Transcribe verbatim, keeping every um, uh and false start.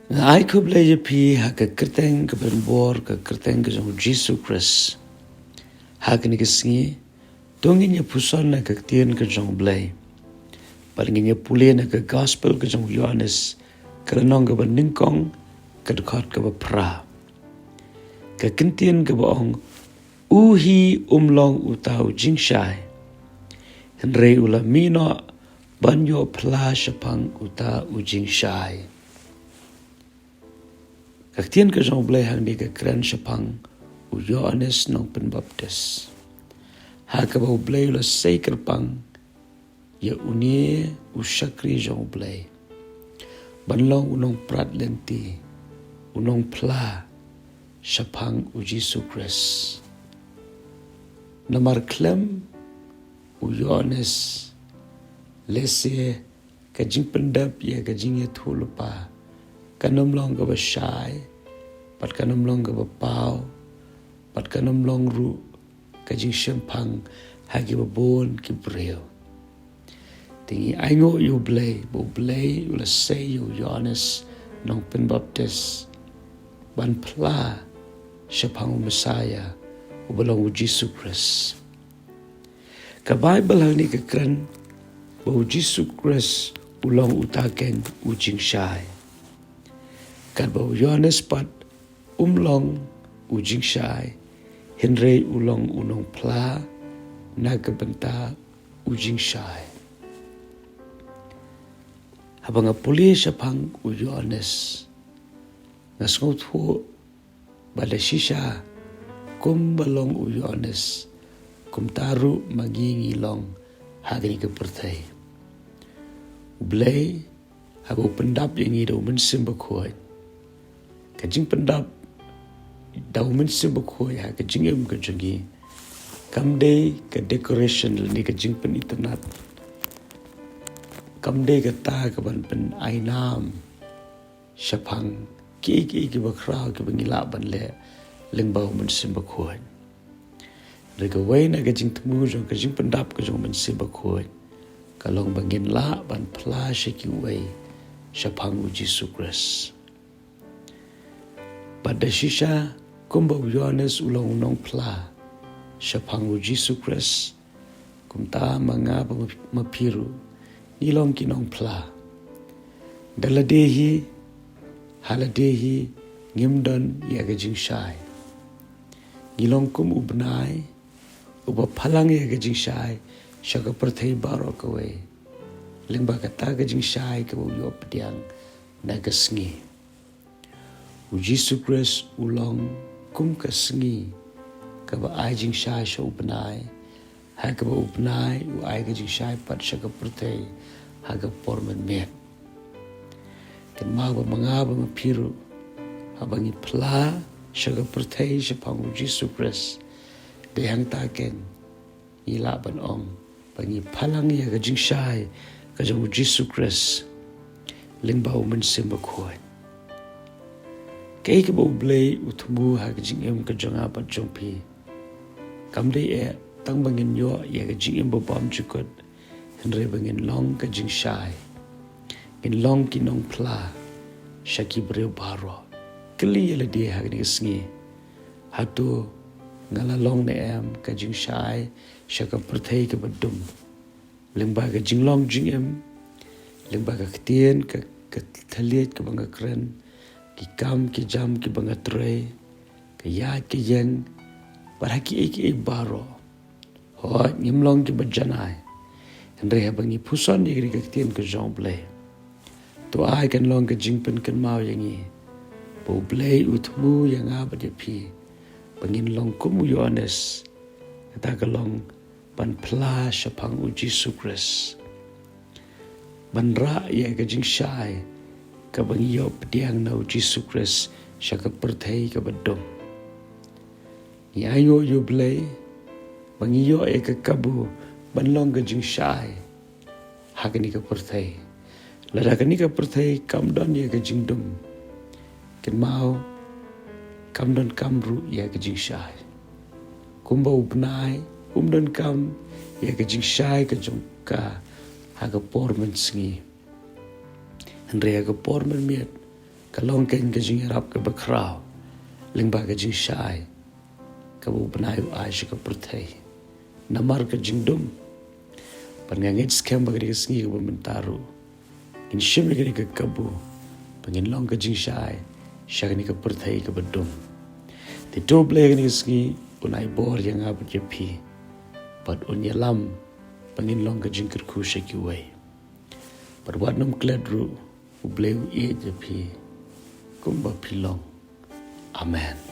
Nga ai khublei ïa phi ha ka kyrteng ka ban bor, ka kyrteng ka jong u Jisu Khrist. Ha kane ka sngi, to ngin ïa puson na ka ktien ka jong u Blei. Bad ngin ïa pule na ka gospel ka jong u Ïoannis, ka lynnong ka ba nyngkong, ka dkhot ka ba phra. Ka kyntien ka ba ong, u hi um long uta u jingshai, hynrei u la mih noh ban ïoh phla shaphang uta u jingshai. Ka ktien ka jong u Blei hangne ka kren shaphang u Ïoannis nongpynbaptis. Ha kaba u Blei u la sei kyrpang ïa une u shakri jong u Blei ban long u nongprat lynti, u nongphla shaphang u Jisu Khrist. Namar khlem u Ïoannis, lehse ka jingpyndep ïa ka jingïathuhlypa kan ym long kaba shai, bad kan ym long kaba paw, bad kan ym long ruh ka jingshemphang ha kiba bun ki briew. Te ngi ainguh ïa u Blei, ba u Blei u la sei ïa u Ïoannis nongpynbaptis ban phla shaphang u Messaïah, uba long u Jisu Khrist. Ka Baibl hangne ka kren ba u Jisu Khrist u long uta keiñ u jingshai. Katba u Ïoannis pat um long u jingshai, hynrei u long u nongphla na ka bynta u jingshai. Haba nga pule shaphang u Ïoannis, nga sngewthuh ba da shisha, kumba long u Ïoannis, kumta ruh ma ngi ngi long ha kane ka pyrthei. U Blei, haba u pyndap ïa ngi da u Mynsiem Bakhuid, ka jingpyndap da u Mynsiem Bakhuid ha ka jingim ka jong ngi kam dei ka decoration lane ka jingpynitynnad, kam dei kata ka ban pynainam shaphang kiei kiei kiba khraw kiba ngi lah ban leh lyngba u Mynsiem Bakhuid. Hynrei kawei na ka jingthmu jong ka jingpyndap ka jong u Mynsiem Bakhuid ka long ba ngin lah ban phla sha kiwei shaphang u Jisu Khrist. Bad da shisha, kumba u Ïoannis u long u nongphla shaphang u Jisu Khrist, kumta ma nga bad ma phi ruh ngi long ki nongphla. Da lade hi ha lade hi ngim don ïa ka jingshai. Ngi long kum u bnai uba phalang ïa ka jingshai sha ka pyrthei baroh kawei, lyngba kata ka jingshai kaba u ïoh pdiang na ka sngi. U Jisu Khrist u long kum ka sngi kaba ai jingshai sha u bnai, ha kaba u bnai u ai ka jingshai pat sha ka pyrthei ha ka por mynmiet. Kynmaw ba ma nga bad ma phi ruh, haba ngi phla sha ka pyrthei shaphang u Jisu Khrist, dei hangta keiñ ngi lah ban ong ba ngi phalang ïa ka jingshai ka jong u Jisu Khrist lyngba u Mynsiem Bakhuid. Kaei kaba u Blei u thmu ha ka jingim ka jong nga bad jong phi, kam dei eh tang ba ngin ïoh ïa ka jingim babymjukut, hynrei ba ngin long ka jingshai, ngin long ki nongphla sha ki briew baroh. Kylli ïa lade ha kane ka sngi, hato nga la long ne em ka jingshai sha ka pyrthei kaba dum, lyngba ka jinglong jingim, lyngba ka ktien, ka, ka thylliej kaba nga kren, ki kam ki jam kiba nga trei, ka ïaid ka ïeng, bad ha kiei kiei baroh? Hooid, ngim long kiba janai. Hynrei haba ngi puson ïa kane ka ktien ka jong u Blei, to ai kan long ka jingpynkynmaw ïa ngi ba u Blei u thmu ïa nga bad ïa phi ba ngin long kum u Ïoannis, kata ka long ban phla shaphang u Jisu Khrist, ban rah ïa ka jingshai kaba ngi ïoh pdiang na u Jisu Khrist sha ka pyrthei kaba dum. Ngi ainguh ïa u Blei ba ngi ïoh ïa ka kabu ban long ka jingshai ha kane ka pyrthei. Lada kane ka pyrthei kam don ïa ka jingdum, kynmaw kam donkam ruh ïa ka jingshai. Kumba u bnai um donkam ïa ka jingshai ka jong ka ha ka por mynsngi, hynrei ha ka por mynmiet Ka long keiñ ka jingïarap kaba khraw lyngba ka jingshai kaba u bnai u ai sha ka pyrthei. Namar ka jingdum, bad nga ngeit skhem ba ka dei ka sngi kaba mynta ruh ngin shim ïa ka dei ka kabu ba ngin long ka jingshai sha ka dei ka pyrthei kaba dum. Te to Blei ka dei ka sngi un ai bor ïa nga bad ïa phi, bad un ïalam ba ngin long ka jingkyrkhu sha kiwei. Bad wat nym klet ruh, U Blei u ïeit ïa phi kumba phi long. Amen.